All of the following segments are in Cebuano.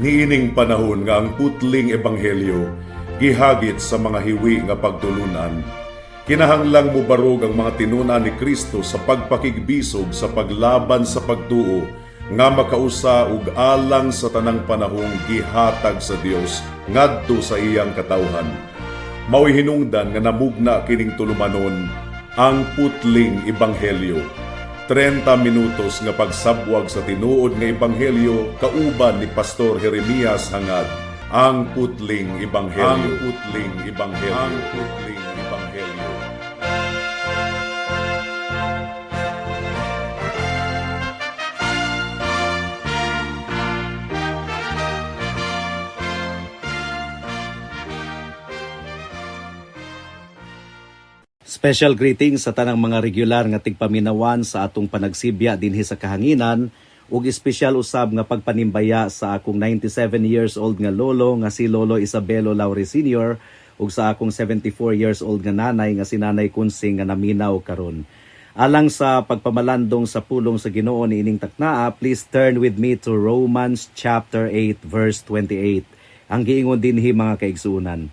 Niining panahon nga ang putling ebanghelyo gihagit sa mga hiwi nga pagtulunan, kinahanglang mubarog ang mga tinun-an ni Kristo sa pagpakigbisog sa paglaban sa pagtuo nga makausa ug alang sa tanang panahong gihatag sa Dios ngadto sa iyang katawhan. Mao'y hinungdan nga namugna kining tulumanon, Ang Putling Ebanghelyo. 30 minutos nga pagsabwag sa tinuod nga ebanghelyo kauban ni Pastor Jeremias Hangad. Ang Putling Ebanghelyo. Ang Putling Ebanghelyo. Ang Putling Ebanghelyo. Special greetings sa tanang mga regular nga tigpaminawan sa atong panagsibya dinhi sa kahanginan ug espesyal usab nga pagpanimbaya sa akong 97 years old nga lolo nga si Lolo Isabelo Laure Sr. ug sa akong 74 years old nga nanay nga si Nanay Kunsing nga naminaw karon. Alang sa pagpamalandong sa pulong sa Ginoo niining taknaa, please turn with me to Romans chapter 8 verse 28. Ang giingon dinhi, mga kaigsuonan: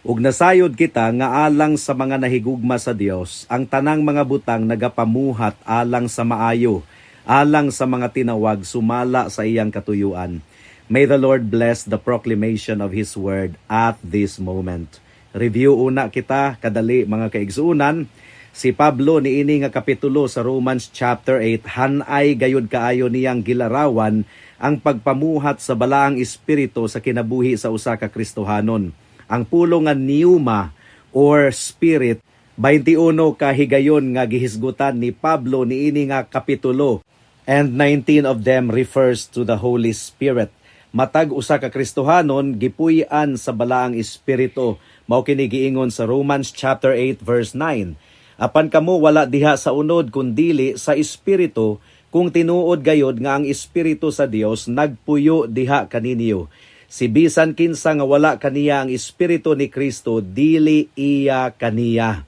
"Ug nasayod kita nga alang sa mga nahigugma sa Dios, ang tanang mga butang nagapamuhat alang sa maayo, alang sa mga tinawag sumala sa iyang katuyuan." May the Lord bless the proclamation of His word at this moment. Review una kita kadali, mga kaigsuonan. Si Pablo niini nga kapitulo sa Romans chapter 8, hanay gayud kaayo niyang gilarawan ang pagpamuhat sa Balaang Espiritu sa kinabuhi sa usa ka Kristohanon. Ang pulong nga pneuma or spirit, 21 ka higayon nga gihisgutan ni Pablo niini nga kapitulo and 19 of them refers to the Holy Spirit. Matag usa ka Kristohanon gipuy-an sa Balaang Espiritu. Mao kini giingon sa Romans chapter 8 verse 9. "Apan kamo wala diha sa unod kundili sa Espiritu, kung tinuod gayod nga ang Espiritu sa Dios nagpuyo diha kaninyo. Si bisan kinsa nga wala kaniya ang Espiritu ni Kristo, dili iya kaniya."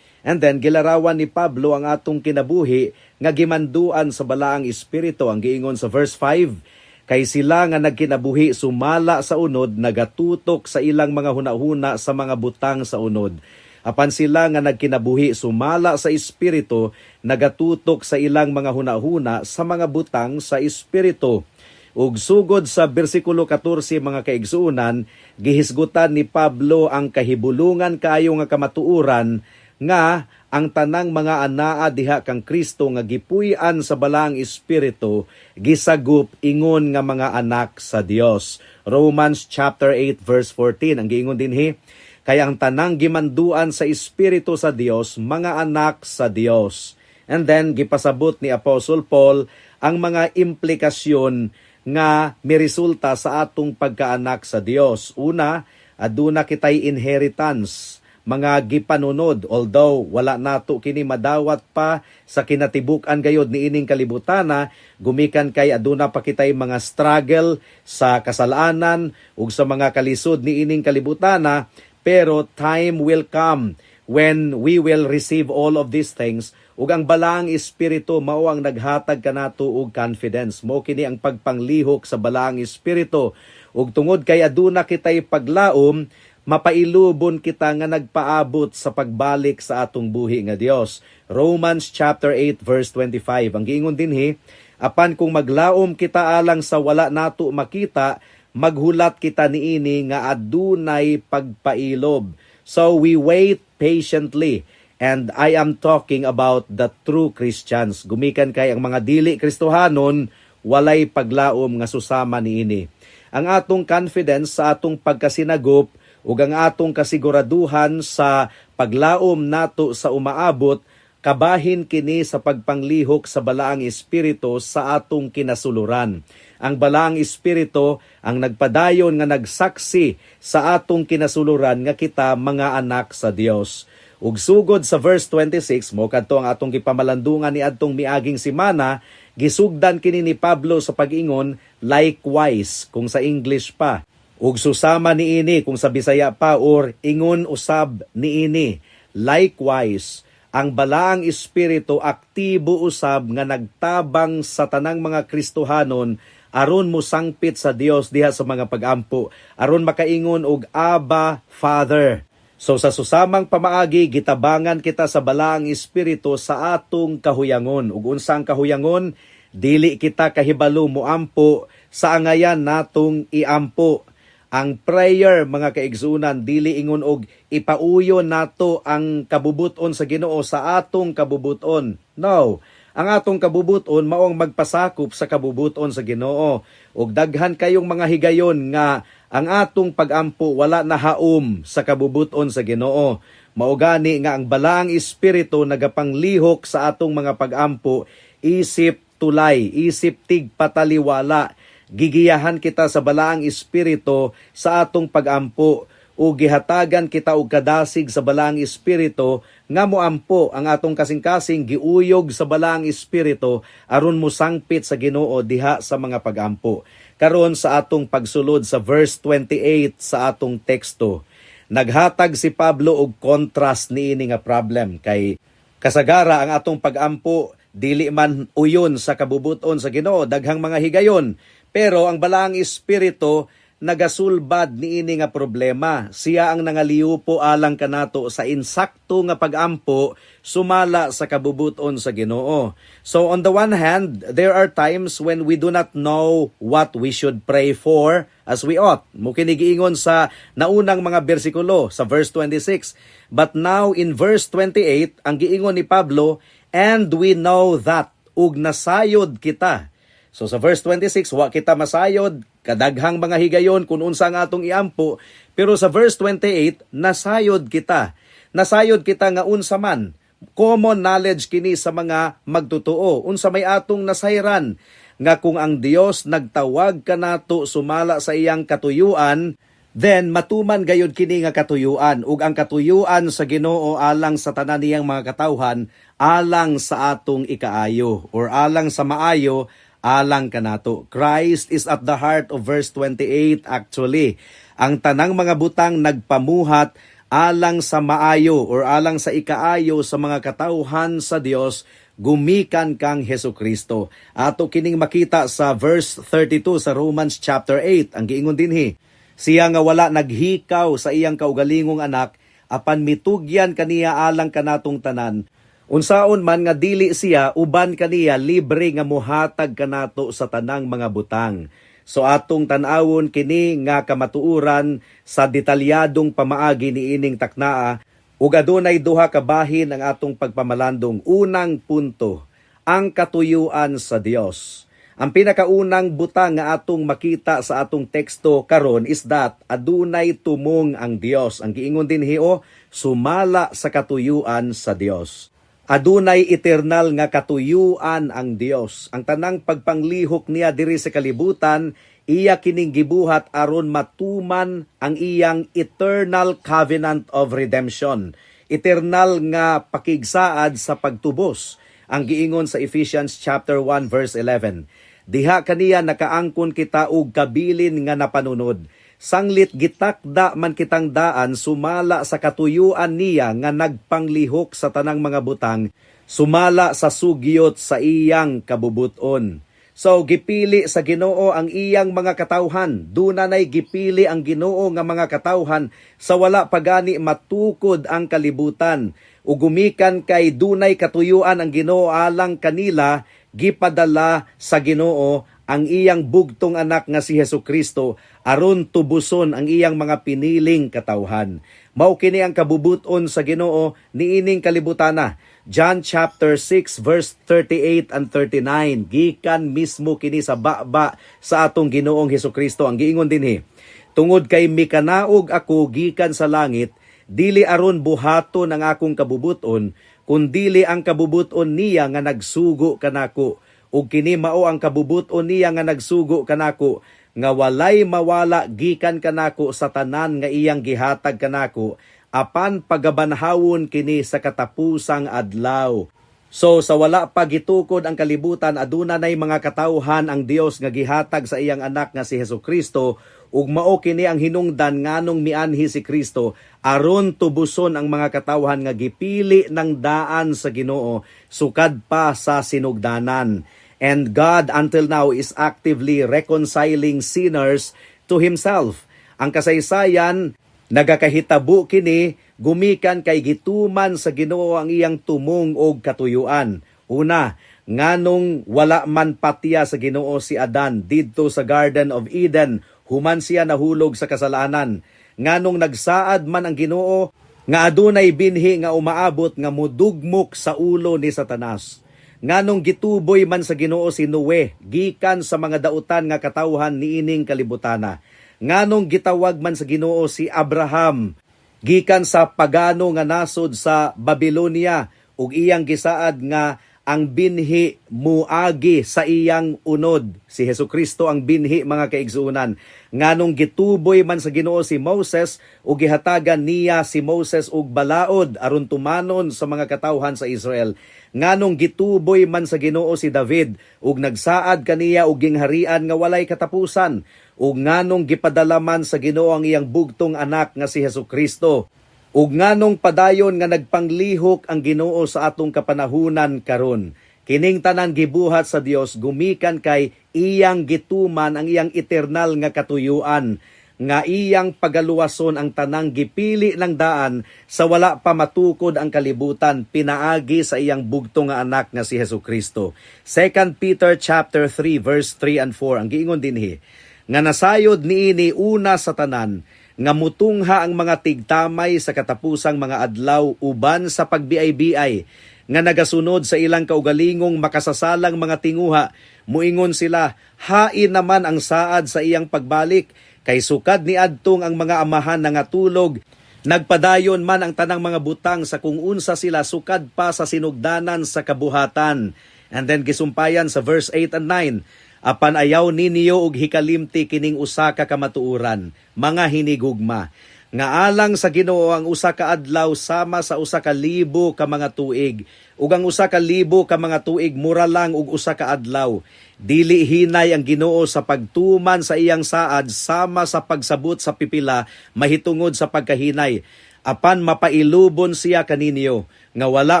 And then gilarawan ni Pablo ang atong kinabuhi nga gimanduan sa Balaang Espiritu. Ang giingon sa verse 5, "Kay sila nga nagkinabuhi sumala sa unod nagatutok sa ilang mga hunahuna sa mga butang sa unod. Apan sila nga nagkinabuhi sumala sa Espiritu nagatutok sa ilang mga hunahuna sa mga butang sa Espiritu." Ug sugod sa bersikulo 14, mga kaigsuonan, gihisgutan ni Pablo ang kahibulungan kaayo nga kamatuoran nga ang tanang mga anaa diha kang Kristo nga gipuy-an sa Balaang Espiritu gisagup ingon nga mga anak sa Dios. Romans chapter 8 verse 14, ang giingon dinhi, "Kay ang tanang gimanduan sa Espiritu sa Dios, mga anak sa Dios." And then gipasabot ni Apostle Paul ang mga implikasyon nga miresulta sa atong pagkaanak sa Dios. Una, aduna kitay inheritance, mga gipanunod, although wala nato kini madawat pa sa kinatibuk-an gayod niining kalibutana, gumikan kay aduna pa kitay mga struggle sa kasalanan ug sa mga kalisod niining kalibutana, pero time will come when we will receive all of these things ug ang Balaang Espiritu mao ang naghatag kanato og confidence. Mo kini ang pagpanglihok sa Balaang Espiritu. Ug tungod kay aduna kitay paglaom, mapailubon kita nga nagpaabot sa pagbalik sa atong buhi nga Dios. Romans chapter 8 verse 25, ang giingon dinhi, "Apan kung maglaom kita alang sa wala nato makita, maghulat kita niini nga adunay pagpailob." So we wait patiently. And I am talking about the true Christians. Gumikan kay ang mga dili Kristohanon walay paglaom nga susama niini. Ang atong confidence sa atong pagkasinagop ug ang atong kasiguraduhan sa paglaom nato sa umaabot, kabahin kini sa pagpanglihok sa Balaang Espiritu sa atong kinasuluran. Ang Balaang Espiritu ang nagpadayon nga nagsaksi sa atong kinasuluran nga kita mga anak sa Dios. Ug sugod sa verse 26, mo kadto ang atong gipamalandungan ni adtong miaging semana, gisugdan kini ni Pablo sa pag-ingon "likewise" kung sa English pa. Ug "susama niini" kung sa Bisaya pa or "ingon usab niini". Likewise, ang Balaang Espiritu aktibo usab nga nagtabang sa tanang mga Kristohanon aron mosangpit sa Dios diha sa mga pagampo, aron makaingon og "Abba, Father." So sa susamang pamaagi, gitabangan kita sa Balaang Espiritu sa atong kahuyangon. Ug unsang kahuyangon? Dili kita kahibalo moampo sa angayan natong iampo. Ang prayer, mga kaigsunan, dili ingon og ipauyon nato ang kabubuton sa Ginoo sa atong kabubuton. No. Ang atong kabubuton mao ang magpasakop sa kabubuton sa Ginoo. Ug daghan kayong mga higayon nga ang atong pagampo wala na haom sa kabubuton sa Ginoo. Mao gani nga ang Balaang Espiritu nagapanglihok sa atong mga pagampo isip tulay, isip tigpataliwala. Gigiyahan kita sa Balaang Espiritu sa atong pagampo o gihatagan kita og kadasig sa Balaang Espiritu nga moampo. Ang atong kasing-kasing giuyog sa Balaang Espiritu aron mosangpit sa Ginoo diha sa mga pagampo. Karon, sa atong pagsulod sa verse 28 sa atong teksto, naghatag si Pablo og contrast niini nga problem, kay kasagara ang atong pagampo dili man uyon sa kabubuton sa Ginoo, daghang mga higayon, pero ang Balaang Espiritu nagasulbad niini nga problema. Siya ang nangaliupo alang kanato sa insakto nga pagampo sumala sa kabubuton sa Ginoo. So on the one hand, there are times when we do not know what we should pray for as we ought. Mao kini giingon sa naunang mga bersikulo sa verse 26. But now in verse 28, ang giingon ni Pablo, "And we know that," ug nasayod kita. So sa verse 26, wa kita masayod, kadaghang mga higayon kung unsa ang atong iampo, pero sa verse 28, nasayod kita. Nasayod kita nga unsa man. Common knowledge kini sa mga magtotoo. Unsa may atong nasayran? Nga kung ang Dios nagtawag kanato sumala sa iyang katuyuan, then matuman gayud kini nga katuyuan, ug ang katuyuan sa Ginoo alang sa tanan niyang mga katawhan, alang sa atong ikaayo or alang sa maayo alang kanato. Christ is at the heart of verse 28 actually. Ang tanang mga butang nagpamuhat alang sa maayo or alang sa ikaayo sa mga katawhan sa Dios gumikan kang Hesus Kristo. Ato kining makita sa verse 32 sa Romans chapter 8. Ang giingon dinhi, "Siya nga wala naghikaw sa iyang kaugalingong anak, apan mitugyan kaniya alang kanatong tanan, unsaon man nga dili siya uban kaniya libre nga muhatag kanato sa tanang mga butang?" So atong tan-awon kini nga kamatuoran sa detalyadong pamaagi niining taknaa, ug adunay duha ka bahin ang atong pagpamalandong. Unang punto, ang katuyuan sa Dios. Ang pinakaunang butang nga atong makita sa atong teksto karon is that adunay tumong ang Dios. Ang giingon dinhi o, "sumala sa katuyuan sa Dios." Adunay eternal nga katuyuan ang Dios. Ang tanang pagpanglihok niya diri sa kalibutan, iya kining gibuhat aron matuman ang iyang eternal covenant of redemption. Eternal nga pakigsaad sa pagtubos. Ang giingon sa Ephesians chapter 1 verse 11. Diha kaniya nakaangkon kita og kabilin nga napanunod, sanglit gitakda man kitang daan sumala sa katuyuan niya nga nagpanglihok sa tanang mga butang sumala sa sugyot sa iyang kabubuton. So gipili sa Ginoo ang iyang mga katawhan. Duna nay gipili ang Ginoo nga mga katawhan sa wala pa gani matukod ang kalibutan. Ug gumikan kay dunay katuyuan ang Ginoo alang kanila, gipadala sa Ginoo ang iyang bugtong anak nga si Hesus Kristo aron tubuson ang iyang mga piniling katawhan. Mao kini ang kabubuton sa Ginoo niining kalibutana. John chapter 6 verse 38 and 39, gikan mismo kini sa baba sa atong Ginoong Hesus Kristo. Ang giingon dinhi, "Tungod kay mikanaog ako gikan sa langit, dili aron buhaton ang akong kabubuton, kundili ang kabubuton niya nga nagsugo kanako. Ug kini mao ang kabubuton niya nga nagsugo kanako, nga walay mawala gikan kanako sa tanan nga iyang gihatag kanako, apan pagabanhawon kini sa katapusang adlaw." So sa wala pa gitukod ang kalibutan, aduna nay mga katawhan ang Dios nga gihatag sa iyang anak nga si Hesus Kristo, ug mao kini ang hinungdan nganong mianhi si Kristo, aron tubuson ang mga katawhan nga gipili ng daan sa Ginoo sukad pa sa sinugdanan. And God until now is actively reconciling sinners to Himself. Ang kasaysayan nagakahitabo kini gumikan kay gituman sa Ginoo ang iyang tumong og katuyuan. Una, nganong wala man patya sa Ginoo si Adan didto sa Garden of Eden human siya nahulog sa kasalanan? Nganong nagsaad man ang Ginoo nga adunay binhi nga umaabot nga mudugmok sa ulo ni Satanas? Nganong gituboy man sa Ginoo si Noe gikan sa mga dautan nga katawhan niining kalibutana? Nganong gitawag man sa Ginoo si Abraham gikan sa pagano nga nasod sa Babylonia ug iyang gisaad nga ang binhi muagi sa iyang unod? Si Hesukristo ang binhi, mga kaigsuonan. Nganong gituboy man sa Ginoo si Moses ug gihatagan niya si Moses og balaod aron tumanon sa mga katawhan sa Israel? Nganong gituboy man sa Ginoo si David ug nagsaad kaniya og gingharian nga walay katapusan? Ug nganong gipadala man sa Ginoo ang iyang bugtong anak nga si Hesukristo? Ug nganong padayon nga nagpanglihok ang Ginoo sa atong kapanahunan karon? Kining tanan gibuhat sa Dios gumikan kay iyang gituman ang iyang eternal nga katuyuan nga iyang pagaluwason ang tanang gipili ng daan sa wala pa matukod ang kalibutan pinaagi sa iyang bugto nga anak nga si Hesukristo. 2 Peter chapter 3 verse 3 and 4 ang giingon dinhi nga nasayod niini una sa tanan nga mutungha ang mga tigtamay sa katapusang mga adlaw uban sa pagbiay-biay nga nagasunod sa ilang kaugalingong makasasalang mga tinguha. Muingon sila, "Hain naman ang saad sa iyang pagbalik? Kay sukad ni adtong ang mga amahan nangatulog, nagpadayon man ang tanang mga butang sa kung unsa sila sukad pa sa sinugdanan sa kabuhatan." And then gisumpayan sa verse 8 and 9, "Apan ayaw ninyo og hikalimti kining usa ka kamatuoran, mga hinigugma, nga alang sa Ginoo ang 1 ka adlaw sama sa 1,000 ka mga tuig, ug ang 1,000 ka mga tuig mura lang og 1 ka adlaw. Dili hinay ang Ginoo sa pagtuman sa iyang saad sama sa pagsabot sa pipila mahitungod sa pagkahinay. Apan mapailubon siya kaninyo nga wala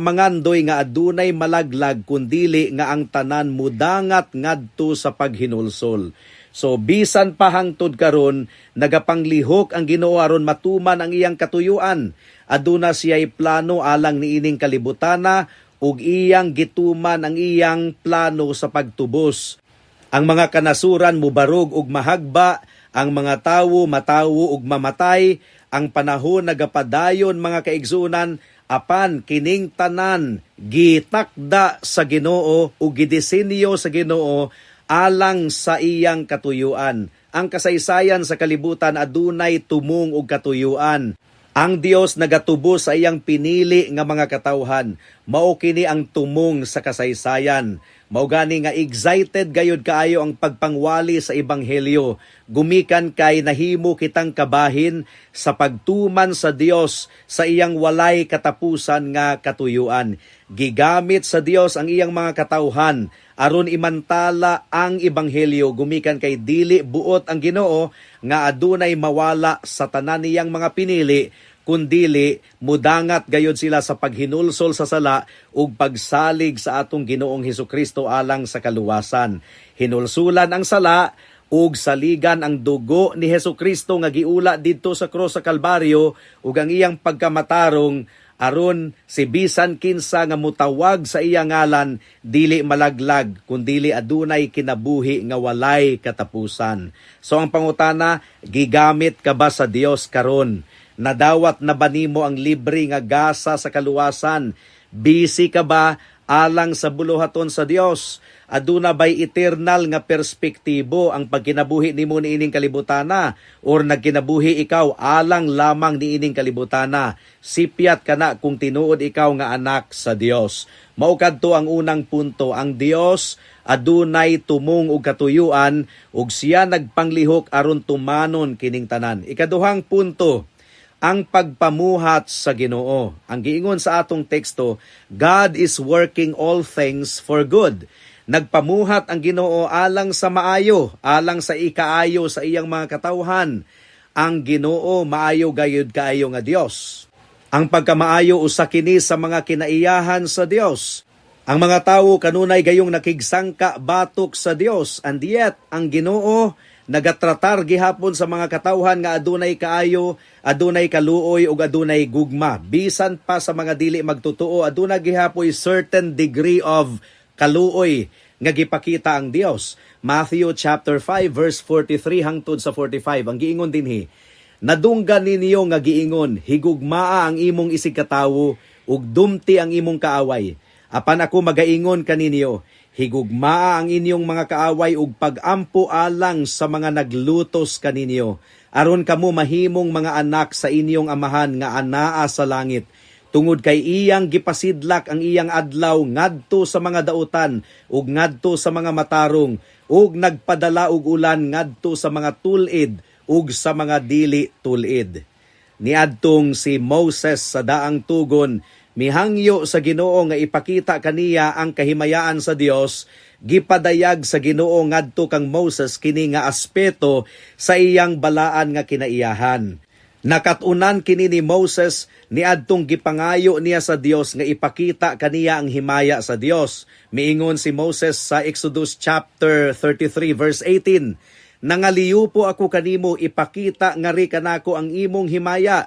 mangandoy nga adunay malaglag kundili nga ang tanan mudangat ngadto sa paghinulsol." So bisan pa hangtod karon nagapanglihok ang Ginoo aron matuman ang iyang katuyuan. Aduna siya'y plano alang niining kalibutana ug iyang gituman ang iyang plano sa pagtubos. Ang mga kanasuran mubarog ug mahagba, ang mga tawo matawo ug mamatay, ang panahon nagapadayon, mga kaigsunan, apan kining tanan gitakda sa Ginoo ug gidisenyo sa Ginoo alang sa iyang katuyuan. Ang kasaysayan sa kalibutan adunay tumong ug katuyuan. Ang Dios nagatubos sa iyang pinili nga mga katawhan. Mao kini ang tumong sa kasaysayan. Mao gani nga excited gayud kaayo ang pagpangwali sa ebanghelyo. Gumikan kay nahimo kitang kabahin sa pagtuman sa Dios sa iyang walay katapusan nga katuyuan. Gigamit sa Dios ang iyang mga katawhan aron imantala ang ebanghelyo gumikan kay dili buot ang Ginoo nga adunay mawala sa tanan niyang mga pinili kundili mudangat gayod sila sa paghinulsol sa sala ug pagsalig sa atong Ginoong Hesukristo alang sa kaluwasan. Hinulsulan ang sala ug saligan ang dugo ni Hesukristo nga giula didto sa krus sa Kalbaryo ug ang iyang pagkamatarong aron si bisan kinsa nga mutawag sa iyang ngalan dili malaglag kundili adunay kinabuhi nga walay katapusan. So ang pangutana, gigamit ka ba sa Dios karon? Nadawat na ba nimo ang libre nga gasa sa kaluwasan? Busy ka ba alang sa buluhaton sa Dios? Aduna bay eternal nga perspektibo ang pagkinabuhi nimo niining kalibutana or nagkinabuhi ikaw alang lamang niining kalibutana? Sipyat kana kung tinuod ikaw nga anak sa Dios. Mao kadto ang unang punto, ang Dios adunay tumong ug katuyuan ug siya nagpanglihok aron tumanon kining tanan. Ikaduhang punto, ang pagpamuhat sa Ginoo. Ang giingon sa atong teksto, "God is working all things for good." Nagpamuhat ang Ginoo alang sa maayo, alang sa ikaayo sa iyang mga katawhan. Ang Ginoo maayo gayud kaayo nga Dios. Ang pagkamaayo usa kini sa mga kinaiyahan sa Dios. Ang mga tawo kanunay gayong nakigsangka batok sa Dios, and yet ang Ginoo nagatratar gihapon sa mga katawhan nga adunay kaayo, adunay kaluoy ug adunay gugma. Bisan pa sa mga dili magtotoo, aduna gihapoy certain degree of kaluoy nga gipakita ang Dios. Matthew chapter 5 verse 43 hangtod sa 45 ang giingon dinhi: "Nadunggan ninyo nga giingon, 'Higugmaa ang imong isigkatawo ug dumti ang imong kaaway.' Apan ako magaingon kaninyo, higugmaa ang inyong mga kaaway ug pagampo alang sa mga naglutos kaninyo, aron kamo mahimong mga anak sa inyong Amahan nga anaa sa langit. Tungod kay iyang gipasidlak ang iyang adlaw ngadto sa mga dautan ug ngadto sa mga matarong ug nagpadala og ulan ngadto sa mga tul-id ug sa mga dili tul-id." Niadtong si Moses sa daang tugon, mihangyo sa Ginoo nga ipakita kaniya ang kahimayaan sa Dios. Gipadayag sa Ginoo ngadto kang Moses kini nga aspeto sa iyang balaan nga kinaiyahan. Nakat-unan kini ni Moses niadtong gipangayo niya sa Dios nga ipakita kaniya ang himaya sa Dios. Miingon si Moses sa Exodus chapter 33 verse 18, "Nangaliupo ako kanimo, ipakita ngari kanako ang imong himaya."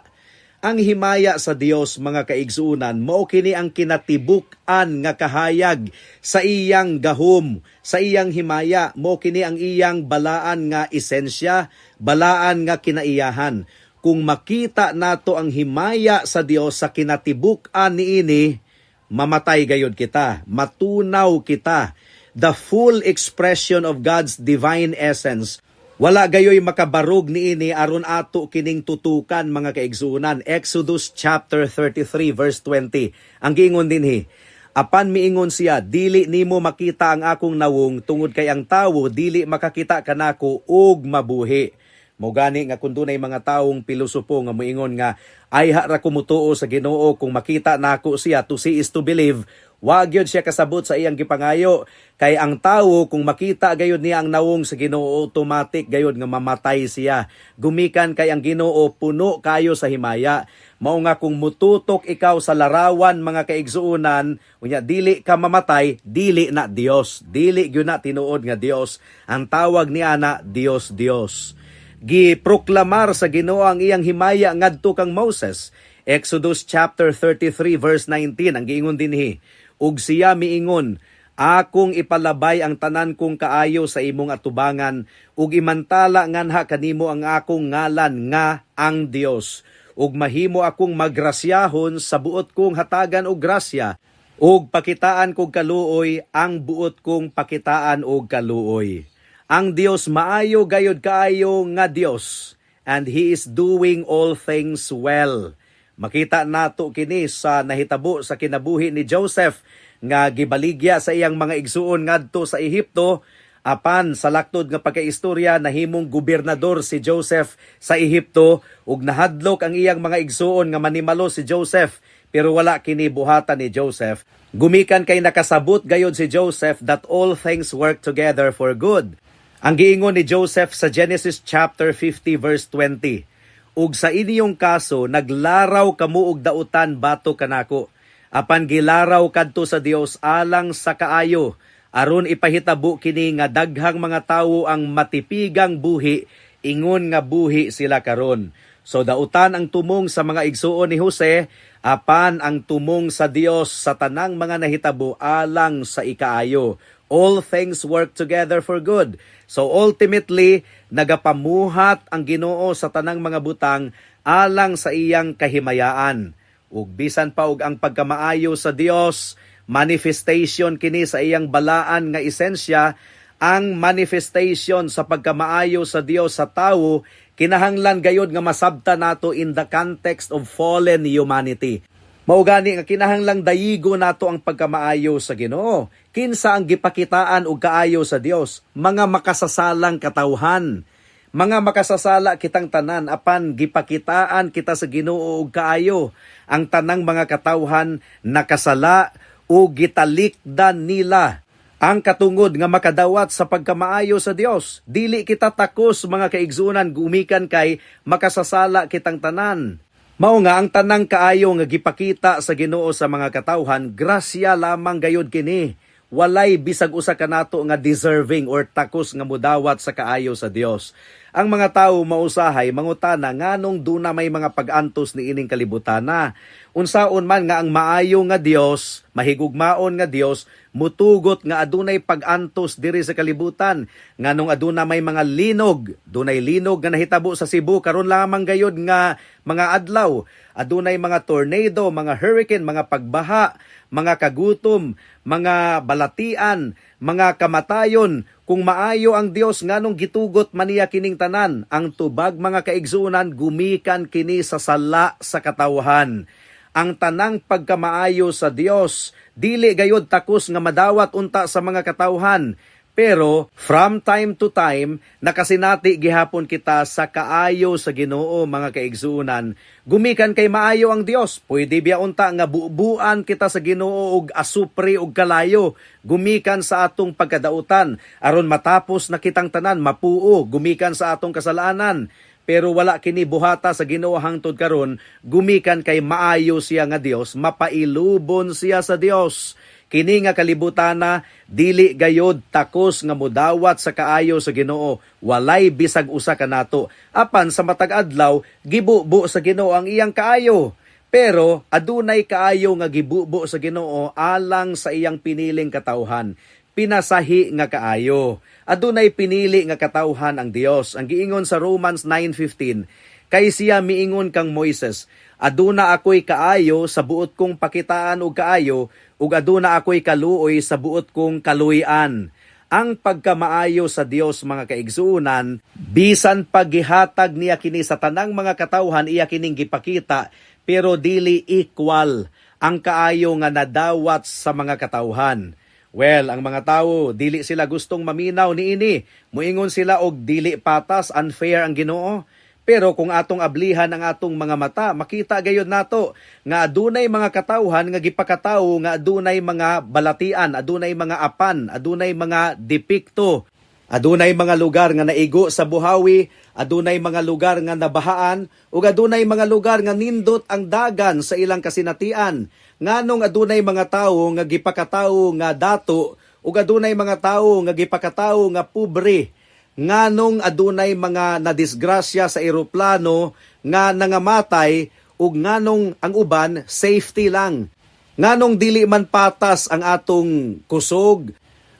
Ang himaya sa Dios, mga kaigsuonan, mao kini ang kinatibuk-an nga kahayag sa iyang gahom, sa iyang himaya, mao kini ang iyang balaan nga esensya, balaan nga kinaiyahan. Kung makita nato ang himaya sa Dios sa kinatibuk-an niini, mamatay gayud kita, matunaw kita. The full expression of God's divine essence. Wala gayoy makabarog niini aron ato kining tutukan, mga kaigsuonan. Exodus chapter 33 verse 20. Ang giingon dinhi, "Apan miingon siya, 'Dili nimo makita ang akong nawong tungod kay ang tawo dili makakita kanako ug mabuhi.'" Mao gani nga kung dunay mga taong pilosopo nga moingon nga ayha ra ko mutuo sa Ginoo kung makita nako siya, to see is to believe, wa gyud siya kasabot sa iyang gipangayo, kay ang tawo kung makita gayud niya ang nawong sa Ginoo, automatic gayud nga mamatay siya. Gumikan kay ang Ginoo puno kayo sa himaya. Mao nga kung mututok ikaw sa larawan, mga kaigsuonan, unya dili ka mamatay, dili na Dios. Dili gyud na tinuod nga Dios. Ang tawag niya na Dios Dios. Giproklamar sa Ginoo ang iyang himaya ngadto kang Moses. Exodus chapter 33 verse 19 ang giingon dinhi. "Ug siya miingon, 'Akong ipalabay ang tanan kong kaayo sa imong atubangan ug imantala nganha kanimo ang akong ngalan nga ang Dios. Ug mahimo akong magrasyahon sa buot kong hatagan og grasya ug pakitaan kog kaluoy ang buot kong pakitaan og kaluoy.'" Ang Dios maayo gayod kaayo nga Dios, and He is doing all things well. Makita nato kini sa nahitabo sa kinabuhi ni Joseph nga gibaligya sa iyang mga igsuon ngadto sa Ehipto, apan sa laktod nga pagkaistorya nahimong gobernador si Joseph sa Ehipto ug nahadlok ang iyang mga igsuon nga manimalo si Joseph, pero wala kini buhatan ni Joseph. Gumikan kay nakasabot gayod si Joseph that all things work together for good. Ang giingon ni Joseph sa Genesis chapter 50 verse 20, "Ug sa inyong kaso naglaraw kamo og dautan batok kanako. Apan gilaraw kadto sa Dios alang sa kaayo, aron ipahitabo kini nga daghang mga tawo ang matipigang buhi ingon nga buhi sila karon." So dautan ang tumong sa mga igsuon ni Jose, apan ang tumong sa Dios sa tanang mga nahitabo alang sa ikaayo. All things work together for good. So ultimately, nagapamuhat ang Ginoo sa tanang mga butang alang sa iyang kahimayaan. Ug bisan pa og ang pagkamaayo sa Dios, manifestation kini sa iyang balaan nga esensya, ang manifestation sa pagkamaayo sa Dios sa tawo kinahanglan gayod nga masabta nato in the context of fallen humanity. Mao gani nga kinahanglang dayigo nato ang pagkamaayo sa Ginoo. Kinsa ang gipakitaan og kaayo sa Dios? Mga makasasalang katawhan. Mga makasasala kitang tanan, apan gipakitaan kita sa Ginoo og kaayo. Ang tanang mga katawhan nakasala o gitalikdan nila ang katungod nga makadawat sa pagkamaayo sa Dios. Dili kita takos, mga kaigsuonan, gumikan kay makasasala kitang tanan. Mao nga ang tanang kaayo nga gipakita sa Ginoo sa mga katawhan, grasya lamang gayud kini. Walay bisag usa kanato nga deserving or takos nga mudawat sa kaayo sa Dios. Ang mga tawo mausahay mangutana nganong duna may mga pag-antos ni ining kalibutana. Unsaon man nga ang maayo nga Dios, mahigugmaon nga Dios, mutugot nga adunay pag-antos diri sa kalibutan? Nganong aduna may mga linog, dunay linog nga nahitabo sa Cebu karon lamang gayud nga mga adlaw, adunay mga tornado, mga hurricane, mga pagbaha, mga kagutom, mga balatian, mga kamatayon. Kung maayo ang Dios, nganong gitugot man niya kining tanan? Ang tubag, mga kaigsuonan, gumikan kini sa sala sa katawhan. Ang tanang pagkamaayo sa Dios dili gayod takos nga madawat unta sa mga katawhan. Pero from time to time, nakasinati gihapon kita sa kaayo sa Ginoo, mga kaigsuonan. Gumikan kay maayo ang Dios, pwede biya unta nga bubuan kita sa Ginoo og asupre og kalayo gumikan sa atong pagkadautan aron matapos na kitang tanan mapuo gumikan sa atong kasalanan. Pero wala kini buhata sa Ginoo hangtod karon gumikan kay maayo siya nga Dios, mapailubon siya sa Dios. Kini nga kalibutana dili gayod takos nga mudawat sa kaayo sa Ginoo. Walay bisag usa kanato. Apan sa matag adlaw gibubo sa Ginoo ang iyang kaayo. Pero adunay kaayo nga gibubo sa Ginoo alang sa iyang piniling katawhan. Pinasahi nga kaayo. Adunay pinili nga katawhan ang Dios. Ang giingon sa Romans 9:15, kay siya miingon kang Moises, "Aduna ako'y kaayo sa buot kong pakitaan og kaayo, ug aduna ako'y kaluoy sa buot kong kaluy-an." Ang pagkamaayo sa Dios, mga kaigsuonan, bisan paggihatag niya kini sa tanang mga katawhan, iya kining gipakita, pero dili equal ang kaayo nga nadawat sa mga katawhan. Well, ang mga tawo dili sila gustong maminaw niini. Muingon sila og dili patas, unfair ang Ginoo. Pero kung atong ablihan ang atong mga mata, makita gayud nato nga adunay mga katawhan nga gipakatawo nga adunay mga balatian, adunay mga apan, adunay mga depekto. Adunay mga lugar nga naigo sa buhawi, adunay mga lugar nga nabahaan, ug adunay mga lugar nga nindot ang dagan sa ilang kasinatian. Nganong adunay mga tawo nga gipakatawo nga dato, ug adunay mga tawo nga gipakatawo nga pobre? Nganong adunay mga nadisgrasya sa eroplano nga nangamatay ug nganong ang uban safety lang? Nganong dili man patas ang atong kusog,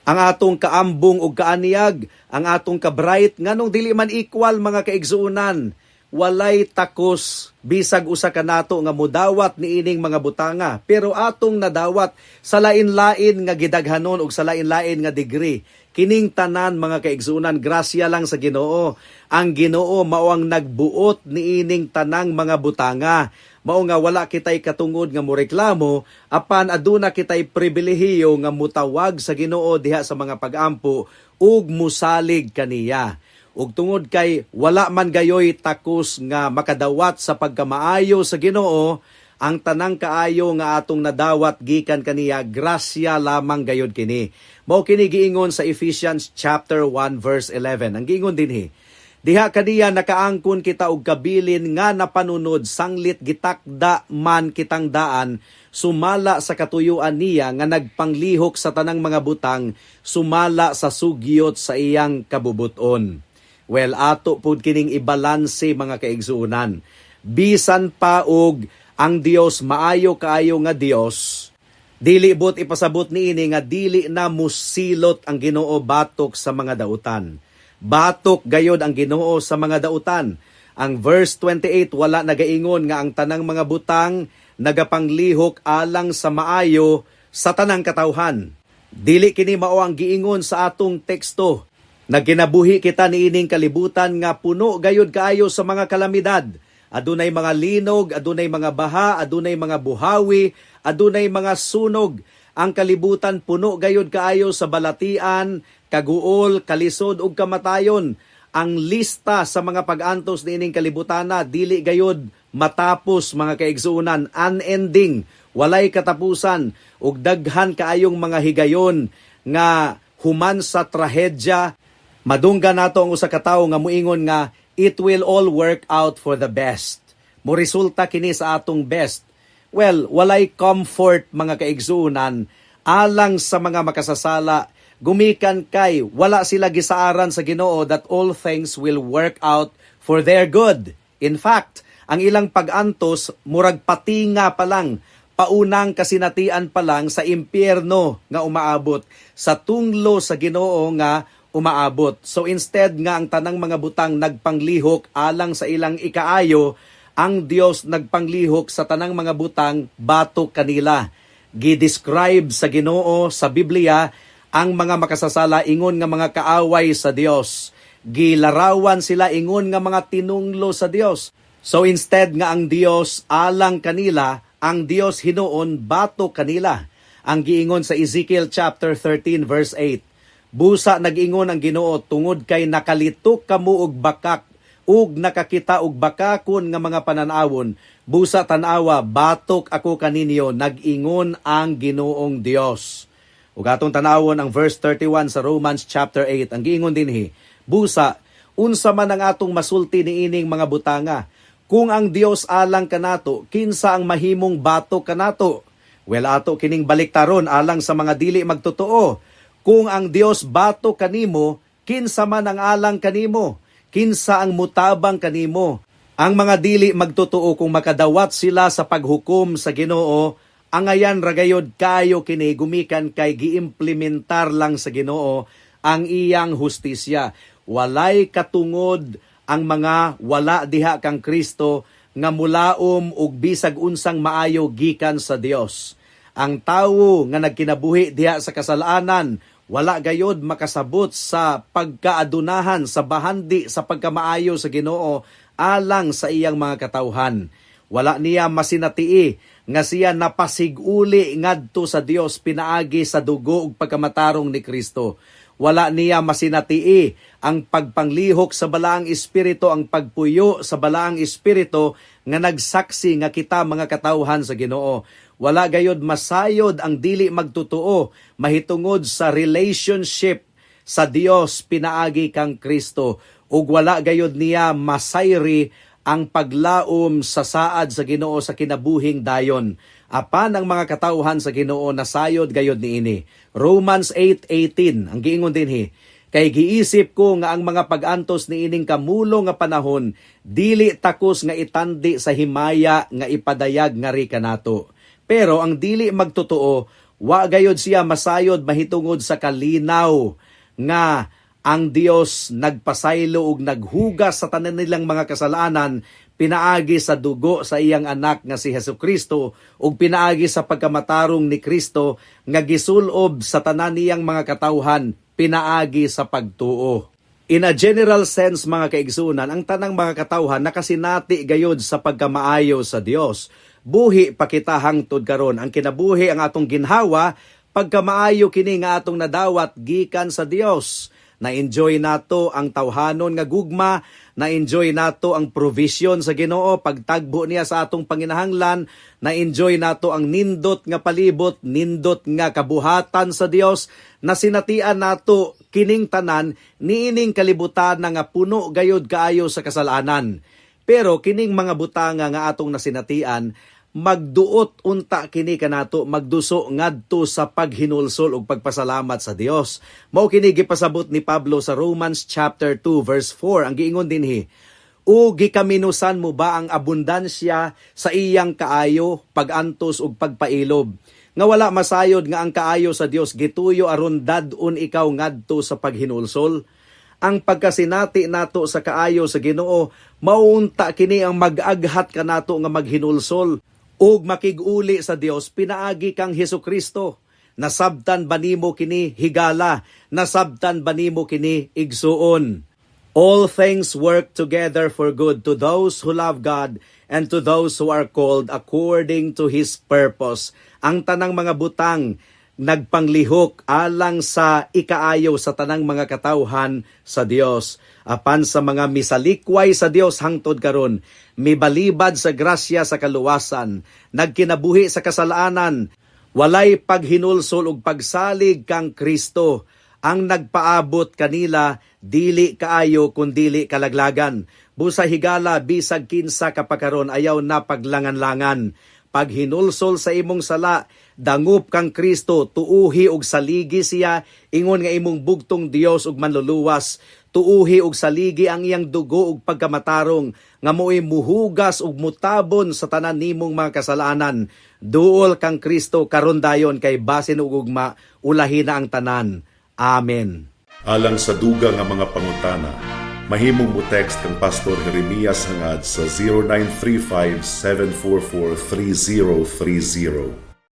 ang atong kaambong ug kaaniyag, ang atong kabright? Nganong dili man equal, mga kaigsuonan? Walay takos bisag usa kanato nga mudawat niining mga butanga, pero atong nadawat sa lain-lain nga gidaghanon ug sa lain-lain nga degree. Kining tanan, mga kaigsuonan, grasya lang sa Ginoo. Ang Ginoo mao ang nagbuot niining tanang mga butanga. Mao nga wala kitay katungod nga moreklamo, apan aduna kitay pribilehiyo nga mutawag sa Ginoo diha sa mga pagampo ug musalig kaniya. Ug tungod kay wala man gayoy takos nga makadawat sa pagkamaayo sa Ginoo, ang tanang kaayo nga atong nadawat gikan kaniya, grasya lamang gayod kini. Mao kini giingon sa Ephesians chapter 1 verse 11. Ang giingon dinhi, "Diha kaniya nakaangkon kita og kabilin nga napanunod sanglit gitakda man kitang daan sumala sa katuyuan niya nga nagpanglihok sa tanang mga butang sumala sa sugyot sa iyang kabubuton." Well, ato pud kining ibalanse, mga kaigsuonan. Bisan pa og ang Dios maayo kaayo nga Dios, dili buot ipasabot niini nga dili na musilot ang Ginoo batok sa mga dautan. Batok gayod ang Ginoo sa mga dautan. Ang verse 28 wala nagaingon nga ang tanang mga butang nagapanglihok alang sa maayo sa tanang katawhan. Dili kini mao ang giingon sa atong teksto. Nagkinabuhi kita niining kalibutan nga puno gayod kaayo sa mga kalamidad. Adunay mga linog, adunay mga baha, adunay mga buhawi, adunay mga sunog. Ang kalibutan puno gayod kaayo sa balatian, kaguol, kalisod ug kamatayon. Ang lista sa mga pag-antos niining kalibutana dili gayod matapos, mga kaigsuonan, unending, walay katapusan ug daghan kaayong mga higayon nga human sa trahedya madunggan nato ang usa ka tawo nga muingon nga it will all work out for the best. Mo resulta kini sa atong best. Well, walay comfort, mga kaigsuonan, alang sa mga makasasala gumikan kay wala sila gisaaran sa Ginoo that all things will work out for their good. In fact, ang ilang pag-antos murag patinga pa lang, paunang kasinatian pa lang sa impyerno nga umaabot, sa tunglo sa Ginoo nga umaabot. So instead nga ang tanang mga butang nagpanglihok alang sa ilang ikaayo, ang Dios nagpanglihok sa tanang mga butang batok kanila. Gi-describe sa Ginoo sa Biblia ang mga makasasala ingon nga mga kaaway sa Dios. Gilarawan sila ingon nga mga tinunglo sa Dios. So instead nga ang Dios alang kanila, ang Dios hinuon batok kanila. Ang giingon sa Ezekiel chapter 13 verse 8: "Busa nag-ingon ang Ginoo, tungod kay nakalitok kamo og bakak ug nakakita og bakakon nga mga pananawon, busa tan-awa, batok ako kaninyo, nag-ingon ang Ginoong Dios." Ug atong tanawon ang verse 31 sa Romans chapter 8. Ang giingon dinhi, "Busa unsa man ang atong masulti niining mga butanga? Kung ang Dios alang kanato, kinsa ang mahimong batok kanato?" Well, ato kining baliktaron alang sa mga dili magtotoo. Kung ang Dios batok kanimo, kinsa man ang alang kanimo? Kinsa ang mutabang kanimo? Ang mga dili magtotoo, kung makadawat sila sa paghukom sa Ginoo, angayan ragayod kayo kini gumikan kay giimplementar lang sa Ginoo ang iyang hustisya. Walay katungod ang mga wala diha kang Kristo nga mulaom og bisag unsang maayo gikan sa Dios. Ang tawo nga nagkinabuhi diha sa kasalanan, wala gayod makasabot sa pagkaadunahan, sa bahandi sa pagkamaayo sa Ginoo alang sa iyang mga katawhan. Wala niya masinatii nga siya napasiguli ngadto sa Dios pinaagi sa dugo ug pagkamatarong ni Kristo. Wala niya masinatii ang pagpanglihok sa Balaang Espiritu, ang pagpuyo sa Balaang Espiritu nga nagsaksi nga kita mga katawhan sa Ginoo. Wala gayod masayod ang dili magtotoo mahitungod sa relationship sa Dios pinaagi kang Kristo, ug wala gayod niya masayri ang paglaom sa saad sa Ginoo sa kinabuhing dayon. Apan ang mga katawhan sa Ginoo nasayod gayod niini. Romans 8:18, ang giingon dinhi, "Kay giisip ko nga ang mga pag-antos niining kamulo nga panahon dili takos nga itandi sa himaya nga ipadayag ngari kanato." Pero ang dili magtotoo, wa gayod siya masayod mahitungod sa kalinaw nga ang Dios nagpasaylo ug naghugas sa tanan nilang mga kasalanan pinaagi sa dugo sa iyang anak nga si Hesukristo ug pinaagi sa pagkamatarong ni Kristo nga gisulob sa tanan niyang mga katawhan pinaagi sa pagtuo. In a general sense, mga kaigsunan, ang tanang mga katawhan nakasinati gayod sa pagkamaayo sa Dios. Buhi pa kita hangtod karon. Ang kinabuhi, ang atong ginhawa, pagkamaayo kini nga atong nadawat gikan sa Dios. Na-enjoy nato ang tawhanon nga gugma, na-enjoy nato ang provision sa Ginoo, pagtagbo niya sa atong panginahanglan, na-enjoy nato ang nindot nga palibot, nindot nga kabuhatan sa Dios, nasinatian nato kining tanan niining kalibutan na nga puno gayod kaayo sa kasalanan. Pero kining mga butanga nga atong nasinatian, magduot unta kini kanato, magduso ngadto sa paghinulsol ug pagpasalamat sa Dios. Mao kini gipasabot ni Pablo sa Romans chapter 2 verse 4. Ang giingon dinhi, "O gikaminusan mo ba ang abundansya sa iyang kaayo, pagantos ug pagpailob? Nga wala masayod nga ang kaayo sa Dios gituyo aron dad-on ikaw ngadto sa paghinulsol." Ang pagkasinati nato sa kaayo sa Ginoo, maunta kini ang mag-aghat kanato nga maghinulsol ug makig-uli sa Dios pinaagi kang Hesukristo. Nasabtan ba nimo kini, higala? Nasabtan ba nimo kini, igsuon? All things work together for good to those who love God and to those who are called according to His purpose. Ang tanang mga butang nagpanglihok alang sa ikaayo sa tanang mga katawhan sa Dios. Apan sa mga misalikway sa Dios hangtod karon, mibalibad sa grasya sa kaluwasan, nagkinabuhi sa kasalanan, walay paghinulsol ug pagsalig kang Kristo. Ang nagpaabot kanila dili kaayo kundili kalaglagan. Busa higala bisag kinsa ka pa karon, ayaw na paglangan-langan. Paghinulsol sa imong sala, dangup kang Kristo, tuuhi og saligi siya, ingon nga imong bugtong Dios ug Manluluwas. Tuuhi og saligi ang iyang dugo ug pagkamatarong nga mo'y muhugas ug mutabon sa tanan nimong mga kasalanan. Duol kang Kristo karon dayon kay basin ug ugma ulahi na ang tanan. Amen. Alang sa dugang nga mga pangutana, mahimong mo text kang Pastor Jeremias Hangad sa 0935-744-3030.